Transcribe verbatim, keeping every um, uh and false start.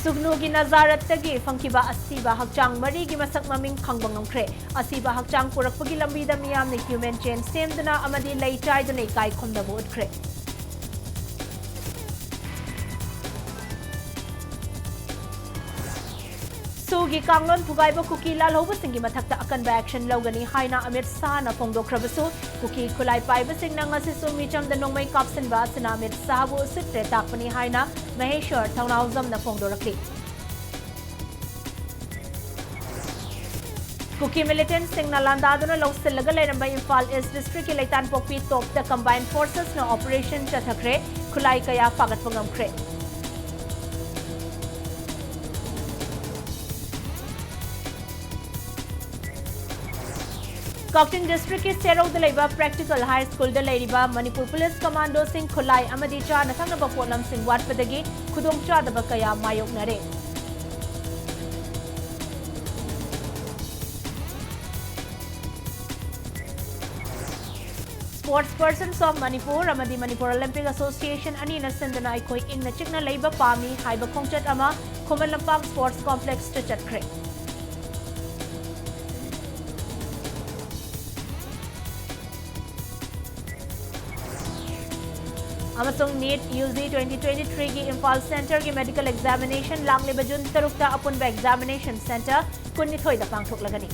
ꯁꯨꯒꯅꯨꯒꯤ ꯅꯖꯥꯔꯠꯇꯒꯤ ꯐꯪꯈꯤꯕ ꯑꯁꯤꯕ ꯍꯛꯆꯥꯡ ꯃꯔꯤꯒꯤ ꯃꯁꯛ ꯃꯃꯤꯡ ꯈꯪꯕ ꯉꯝꯈ꯭ꯔꯦ꯫ ꯑꯁꯤꯕ ꯍꯛꯆꯥꯡ ꯄꯨꯔꯛꯄꯒꯤ ꯂꯝꯕꯤꯗ ꯃꯤꯌꯥꯝꯅ human chain ꯁꯦꯝꯗꯨꯅ ꯑꯃꯗꯤ ꯂꯩ ꯆꯥꯏꯗꯨꯅ ꯏꯀꯥꯏ ꯈꯨꯝꯅꯕ ꯎꯠꯈ꯭ꯔꯦ꯫ ꯁꯨꯒꯤ ꯀꯥꯡꯂꯣꯟ ꯊꯨꯒꯥꯏꯕ ꯀꯨꯀꯤ ꯂꯥꯜꯍꯧꯕꯁꯤꯡꯒꯤ ꯃꯊꯛꯇ ꯑꯀꯟꯕ action ꯂꯧꯒꯅꯤ ꯍꯥꯏꯅ ꯑꯃꯤꯠ ꯁꯥꯍꯅ ꯐꯣꯡꯗꯣꯛꯈ꯭ꯔꯕꯁꯨ, ꯀꯨꯀꯤ ꯈꯨꯠꯂꯥꯏ ꯄꯥꯏꯕꯁꯤꯡꯅ ꯉꯁꯤꯁꯨ ꯃꯤꯆꯝꯗ ꯅꯣꯡꯃꯩ ꯀꯥꯞꯁꯤꯟꯕ ꯑꯁꯤꯅ ꯑꯃꯤꯠ ꯁꯥꯍꯕꯨ ꯎꯁꯤꯠꯇ꯭ꯔꯦ ꯇꯥꯛꯄꯅꯤ ꯍꯥꯏꯅ ꯃꯍꯦꯁ꯭ꯋꯔ ꯊꯧꯅꯥꯎꯖꯝꯅ ꯐꯣꯡꯗꯣꯔꯛꯂꯤ꯫ ꯀꯨꯀꯤ militantꯁꯤꯡꯅ ꯂꯥꯟꯗꯥꯗꯨꯅ ꯂꯧꯁꯤꯜꯂꯒ ꯂꯩꯔꯝꯕ ꯏꯝꯐꯥꯜ East Districtꯀꯤ ꯂꯩꯇꯥꯟꯄꯣꯛꯄꯤ ꯇꯣꯞꯇ combined forcesꯅ operation ꯆꯠꯊꯈ꯭ꯔꯦ꯫ ꯈꯨꯠꯂꯥꯏ ꯀꯌꯥ ꯐꯥꯒꯠꯄ ꯉꯝꯈ꯭ꯔꯦ꯫ ꯀꯛꯆꯤꯡ Districtꯀꯤ ꯁꯦꯔꯧꯗ ꯂꯩꯕ Practical High Schoolꯗ ꯂꯩꯔꯤꯕ ꯃꯅꯤꯄꯨꯔ Police Commandoꯁꯤꯡ ꯈꯨꯠꯂꯥꯏ ꯑꯃꯗꯤ ꯆꯥꯅ ꯊꯛꯅꯕ ꯄꯣꯠꯂꯝꯁꯤꯡ ꯋꯥꯠꯄꯗꯒꯤ ꯈꯨꯗꯣꯡꯆꯥꯗꯕ ꯀꯌꯥ ꯃꯥꯌꯣꯛꯅꯔꯦ꯫ Sports Persons of Manipur ꯑꯃꯗꯤ Manipur Olympic Association ꯑꯅꯤꯅ ꯁꯤꯟꯗꯨꯅ ꯑꯩꯈꯣꯏ ꯏꯪꯅ ꯆꯤꯛꯅ ꯂꯩꯕ ꯄꯥꯝꯃꯤ ꯍꯥꯏꯕ ꯈꯣꯡꯆꯠ ꯑꯃ ꯈꯨꯃꯟ ꯂꯝꯄꯥꯛ Sports Complexꯇ ꯆꯠꯈ꯭ꯔꯦ꯫ ꯑꯃꯁꯨꯡ NEET UG twenty twenty-threeꯒꯤ Imphal Centreꯒꯤ medical examination ꯂꯥꯛꯂꯤꯕ June ꯇꯔꯨꯛꯇ ꯑꯄꯨꯟꯕ examination centre ꯀꯨꯟꯅꯤꯊꯣꯏꯗ ꯄꯥꯡꯊꯣꯛꯂꯒꯅꯤ꯫